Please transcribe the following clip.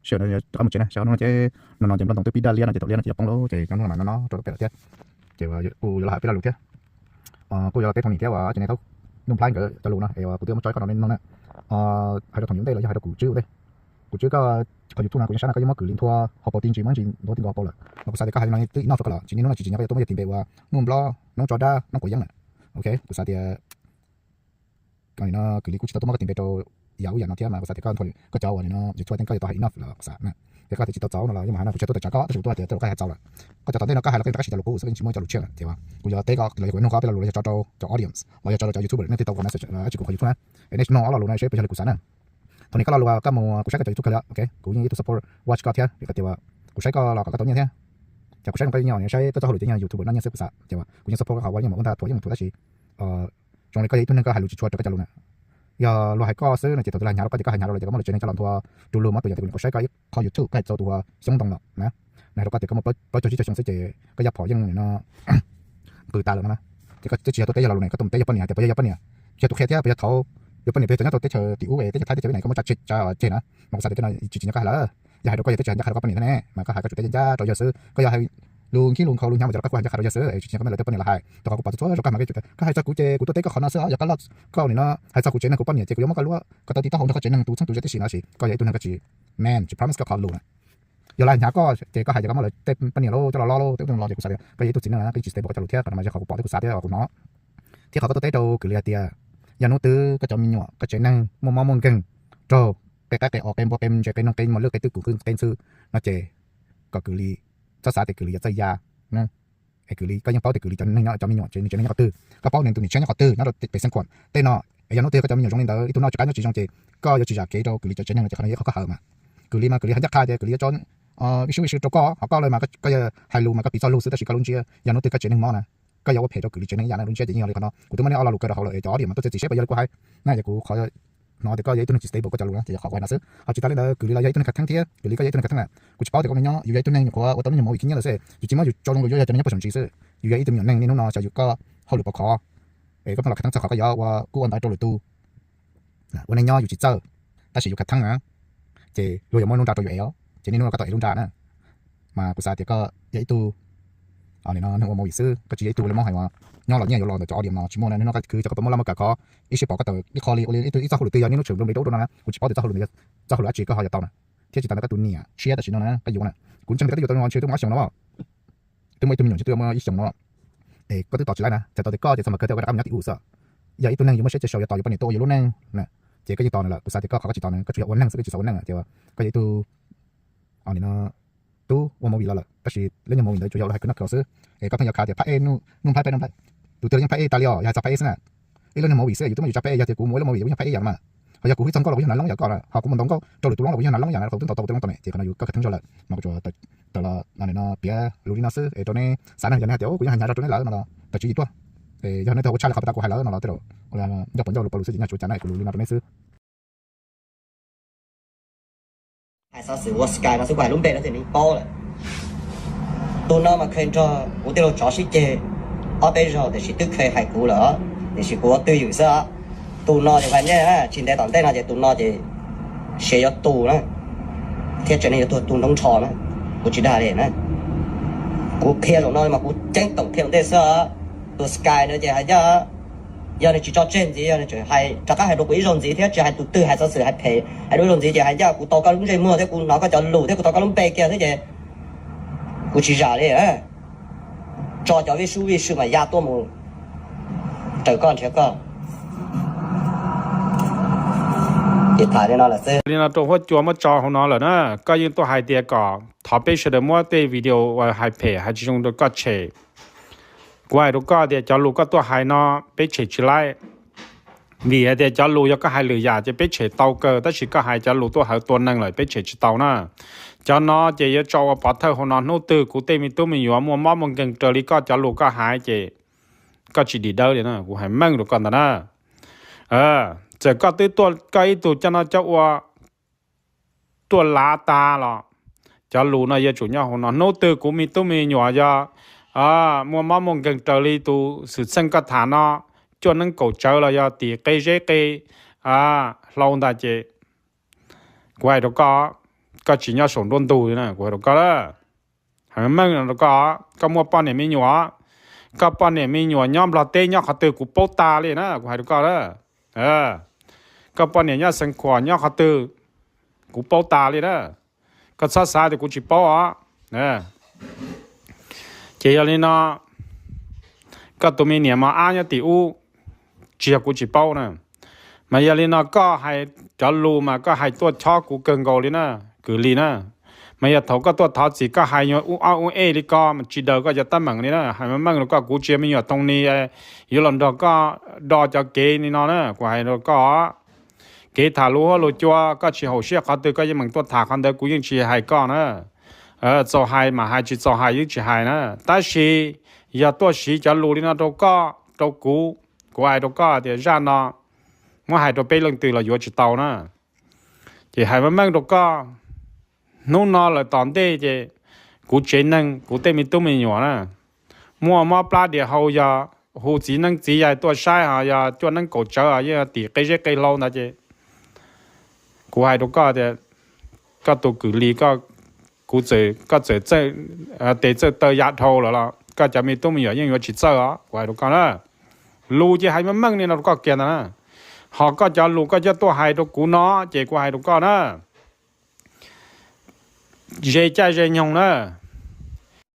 sij hawm no rov qab mus tsev na, sij hawm no ces, no no ces Nplooj Toos twb pib daj liab no ces thaum liab no ces yuav poob lawm ces cov hnub no mam no no rau lub pem lawm thiab. Ces kuj yuav los hais peb lo lus thiab. Kuj yuav los teb thoob nim thiab uas cov neeg thaum Nuj Nplhaib nkawd cov lus no es kuv twb muab tso ib qho rau nej mloog na. Hais rau thaum ub ntej los yog hais rau kuv tswb ua ntej. Kuv tswb koj qhov YouTube no kuv yeej saib no koj yeej muab kwv li nthua hauv paus ti nji muab ntsis nthua ti nkaus hauv paus lawm, mas kuv xav tias koj hais li no twb enough koj lawm, tsis niaj hnub no tsis tsis nyob koj yuav tuaj muaj ib tug tim npe uas Nuj Nplob Noob Tso Dab Noob Quav Yeeb lawm. Ok, kuv xav tias no kwv li kuj tsis tau tuaj muab koj tim npe rau yam ub yam no thiab mas kuv xav tias koj nthuav koj cov uas no YouTube koj yeej tau hais enough lawm kuv xav na. Ces koj tias tsis tau txaus no los yeej mas hais no kuv tsis tau tuaj tawm tsam koj tab sis kuv tuaj hais tias txawm koj hais txaus lawm. Koj cov tom ntej no koj hais los koj yeej rov qab tsis tau lus kuv xwb yeej tsis muaj cov lus tshiab lawm ces kuv yuav teb koj los yog kuv yuav nug koj tej lo lus los yog tso rau cov audience los yog tso rau cov YouTuber nej twb tau comment message tsis kuv qhov YouTube na. Es nej nug ob lo lus no seb puas yog li kuv xav na. Thaum nim koj lo lus koj mus kuv saib koj cov YouTube kawg li, ok, kuv yeej ib tug support watch koj thiab vim tias kuv saib koj los kom koj tau nyiaj thiab. Ces kuv saib no koj yeej nyiaj, saib koj txoj hauj lwm ces yeej YouTuber noj nyiaj xwb kuv xav ces kuv yeej support koj qhov uas yeej mas ua ntag thuam yeej thuam tab sis zoo li koj yog ib tug neeg koj hais lus tsis tshua raws koj cov lus na. Yog luag hais koj xwb no ces thaum twg luag hais hnyav rau koj ces koj hais hnyav rau lawm ces koj muab lawv tsev neeg coj los nthua rau luag mas tus yam tias kuv nyuam qhuav saib koj ib qho YouTube koj hais txog tus uas xyoob ntoo los na, nws hais rau koj tias koj muaj plaub caug tsib caug xyoo xwb ces koj yaj phom yeej nim no pw tas lawm no na. Ces koj twb tsis yog tuaj teb yog lo lus ne, koj tuaj mus teb yog poj niam tias puas yog yog poj niam, yog tus qhia thiab puas yog thaud yog poj niam puas yog cov nyob rau teb chaws tim ub es teb chaws Thaib teb chaws Vib Nais koj muab tsa tsa tseg na. Mas kuv xav tias tej no tsis tsis nyob koj hais lawm. Yog hais rau koj yog twb tsis hais ncaj qha rau koj poj niam thiab ne, mas koj hais koj tsum teb ncaj rau yawg xwb, koj yog hais lus nkig lus nkhaus lus hnyav mas ces koj kuj hais ncaj qha rau yawg xwb, tsis tsis nyob koj me lawv tej poj niam los hais. Rau qhov kuv pom txhua txhua zaus koj hais tias koj hais txog kuv ces kuv tuaj teb koj qhov no xwb, yog koj loj koj nim no hais txog kuv tsev neeg kuv poj niam ces kuv yuav muab koj luaj kom tau tib toj hau nrog koj tsev neeg tus txheej tus ze tib si no tab sis koj yog ib tug neeg koj tsis, man, tsis promise koj qhov lus na. Yog lawv hnyav koj ces koj hais ces koj muab lawv tej poj niam los coj los lo los tej ub tej no los ces kuv xav tias koj yog ib tug txiv neej koj yeej tsis stable koj cov lus thiab qhov no mas yog qhov kuv pom thiab kuv xav thiab kuv hnov. Thiab qhov koj tuaj teb rau kwv Lis hais tias yog hnub twg koj cov me nyuam koj tsev neeg muaj mob muaj nkeeg raug qe qaib qe os qe npua qe ntses qe noog qe mos lwj qe twj kum qe ntxhw no ces kom kwv Lis txhob xav tias kwv Lis yuav txawj ya, es kwv Lis koj yeej paub tias kwv Lis cov neeg nyob cov me nyuam tsev neeg nyob qhov twg, koj paub nws tus niam tshiab nyob qhov twg nyob rau pem xeev khuam tej no. Es yog hnub twg koj cov me nyuam zoo li ntawd ib tug noj tsis qab nyob tsis zoo ces koj yuav tsis zam kev rau kwv Lis cov tsev neeg ces qhov no yog ib qho koj hawm mas. Kwv Lis mas kwv Lis hais ncaj qha tias kwv Lis yuav tso vij sub vij sw rau koj, ho koj lawm mas koj yog hais lus mas koj piv txoj lus xwb tab sis koj lub ntsiab yog hnub twg koj tsev neeg mob na koj yuav ua phem rau kwv Lis tsev neeg ib yam na. Lub ntsiab ces yeej yog li qhov no kuv twb muab nej ob lo lus kaw rau hauv lawm es cov audience mas tuaj txiav txim seb puas yog li kuv hais na. Ces kuv qhov hnov tias koj yog ib tug neeg tsis stable koj cov lus na ces yog qhov kuv hais no xwb. Ho tsis tas li ntawd kwv Lis los yog ib tug neeg khav theeb thiab kwv Lis koj yog ib tug neeg khav theeb na. Kuv tsis paub tias koj me nyob yus yog ib tug neeg nyuam qhuav ua tau ib nyuag movie khib nyiab lawm xwb, yus tsis muab yus tso zoo rau yus yog cov neeg nyob puag saum ntsis xwb. Yus yog ib tug me nyuam neeg niaj hnub no xyov yus koj hauj lwm puas khov es koj pheej los khav theeb txog qhov koj yuav ua kub ua ntaiv rau lwm tus. Ua neej nyob yus tsis txawj tab sis yus khav theeb na ces luag yuav muab lub nra rau yus es ces niaj hnub no koj tau es lub nra na. Mas kuv xav tias koj yog ib tug neeg ua movie xwb, koj tsis yog ib tug ua li mob hais uas nyob los nyiaj yuav los ntawm cov audience no tsis muaj na. Niaj hnub no koj khwv ces koj puas muaj laj muaj kam khov ib sij pom koj tawm ib qho li ua li ib tug ib txoj hauj lwm twg yog niaj hnub tseem nplooj npe rau ub rau no na. Kuv tsis paub tias txoj hauj lwm ntawd yog txoj hauj lwm dab tsi koj ho yuav tau na. Thiab tsis tas ntawd koj tus niam tshiab twb muaj ob xyoos no, koj yuav na. Kuv ntseeg tias koj yuav tau me nyuam tshiab twb muaj ob xyoos no, twb muaj ib tug me nyuam tshiab twb yuav muaj ib xyoos no. Es koj twb tos tsis laib na, txhais tau tias koj ces txog mas kawg thiaj koj rov qab mus nyob tim ub xwb. Yog ib tug neeg yus muaj siab cia sau yuav tos yuav poj niam tuaj ua yus lub neej na, ces koj yeej tos nws lawm. Kuv xav tias koj qhov koj tsis tos nws koj tsuas yog ua neeg xwb koj tsis xav ua neej tias koj yog ib tug tub ua movie los lawm tab sis lub nyuag movie ntawd tsuas yog ua lub hais kwv noj kwv haus xwb. Es koj pheej yuav khav tias phab ej, Nuj Nplhaib peb Nuj Nplhaib, tus twg yeej phab ej tas li os, yog hais txog phab ej xwb na. Ib lub nyuag movie xwb yus twb muab yus tso phab ej, yog tias kuv mus ua lub movie yus yog phab ej yam no mas, ho yog kuv hwj txog nkauj los kuv yog hnav loob yam koj, ho kuv mus ntaus nkauj rau lwm tus loob los kuv yog hnav loob yam no, kuv twb ntaus tau ua tau ntau ntau ne. Ces qhov no yus koj khav theeb zog lawm mas kuv tsuas tawm los no piav lus li no xwb es rau nej xav na, yog nej tias kuv yeej hais hnyav zog rau nej lawm no los tawm tswv yim tuaj. Es yog nej twg ua tshaj li qhov pab tas kuv hais lawm no los tej zaum ua li ncauj pov ncauj lus pov lus xwb ces nyaj tsuav cas na, kuv lus li no rau nej xwb. Hais xov xwm ua Sky no xwb kuv hais lub npe no ces nej paub lawm. Tus no mas kheev nrog kuv tij laug tsov sib ceg ob peb zaug tiam sis twb kheev hais kuv lawm, tiam sis kuv ua twj ywm xwb. Tus no ces hais nej tsis ntev tom ntej no ces tus no ces siav yuav tu na, thiab tsev neeg yuav tuag tu nroo nrho na. Kuv tsis dag li na, kuv qhia zaum no mas kuv ceeb toom qhia ua ntej xwb. Tus Sky no ces hais ncaj, yog nws tsis tso tseg ntxiv, yog nws tseem hais rov qab hais rau kuv ib zaug ntxiv thiab tsis hais tus twg hais xov xwm hais phem hais dua ib zaug ntxiv ces hais ncaj kuv tau koj lub ntsej muag thiab kuv hnov koj cov lus thiab kuv tau koj lub npe kiag thiab ces kuv tsis zam li. Tso cov vij sub vij sw mas ya tuaj mus raws koj nrhiav koj. Ces tham li no lawm xwb. Li no rau huab cua muab tso hauv no lawm na, koj yeej tuaj hais tias kom thov peb sawv daws muab tej video uas hais phem hais tsis zoo rau koj tshem. Kuv hais rau koj tias cov lus koj tuaj hais no peb tshem tsis laib. Vim hais tias cov lus yog koj hais lwm yam ces peb tshem tau kawg, tab sis koj hais cov lus tuaj hawv tua neeg lawm peb tshem tsis tau na. Cov no ces yuav tso ua pov thawj hauv no, hnub twg kuv tej me tub me nyuam muaj mob muaj nkeeg raws li koj cov lus koj hais ces koj tsis dim dawb li na, kuv hais meej rau koj ntag na. Txawm koj twb tuaj koj ib tug coj noj coj ua tuaj lav tag los cov lus no yuav tsum nyob hauv no. Hnub twg kuv me tub me nyuam yog muaj mob muaj nkeeg raws li tus xwm txheej koj tham no, cuaj neeb kaum tsawv los yog tim qe zeb qe hlau ntag ces kuv hais rau koj, koj tsis nyob saum nruab ntug li na, kuv hais rau koj na. Hais meej meej rau koj, koj muaj poj niam me nyuam, koj poj niam me nyuam nyob Nplog teb nyob qhov twg kuv paub tas li na, kuv hais rau koj na. Koj poj niam nyob Xeev Khuam nyob qhov twg kuv paub tas li na. Koj txhob xav tias kuv tsis paub os. Ces yog li no, koj tus me niam mos ab nyob tim ub, tsis yog kuv tsis paub na. Mas yog li no koj hais cov lus mas koj hais tuaj chob kuv kawg nkaus li na, kwv Lis na. Mas yog thaum koj tuaj thov txim koj hais nyuag ub ob ub ej li ko mas tsis daws koj cov teeb meem li na. Hais meej meej rau koj, kuv tsis yog me nyuam Thoob Nis yuav los nrog koj do cov kev li no na, kuv hais rau koj. Kev tham lus huab lus cua koj tsis haum siab qhov twg koj yeej meem tuaj tham qhov ntawd, kuv yeej tsis hais koj na. Txaus hais mas hais, tsis txaus hais yeej tsis hais na. Tab sis yog tuaj siv cov lus li no rau koj rau kuv, kuv hais rau koj tias zaj no muab hais rau peb leej twg los yuav tsis tau na. Ces hais meej meej rau koj, hnub no lawm tom ntej ces kuv tsev neeg kuv tej me tub me nyuam na, muaj mob plab dias hau yog hu txiv neeb txiv yaig tuaj saib, ho yog cuaj neeb kaum tsawv, yog tim qe zeb qe hlau ntawd ces kuv hais rau koj tias koj tus kwv Lis, kuv, koj txawm tes txawj taw yav dhau lawm los koj cov me tub me nyuam yeej yuav tsis txawj os, kuv hais rau koj na. Lus ces hais meej meej li no rau koj kiag ntag na. Ho koj cov lus koj coj tuaj hais rau kuv no ces kuv hais rau koj na, ze caij ze nyoog na,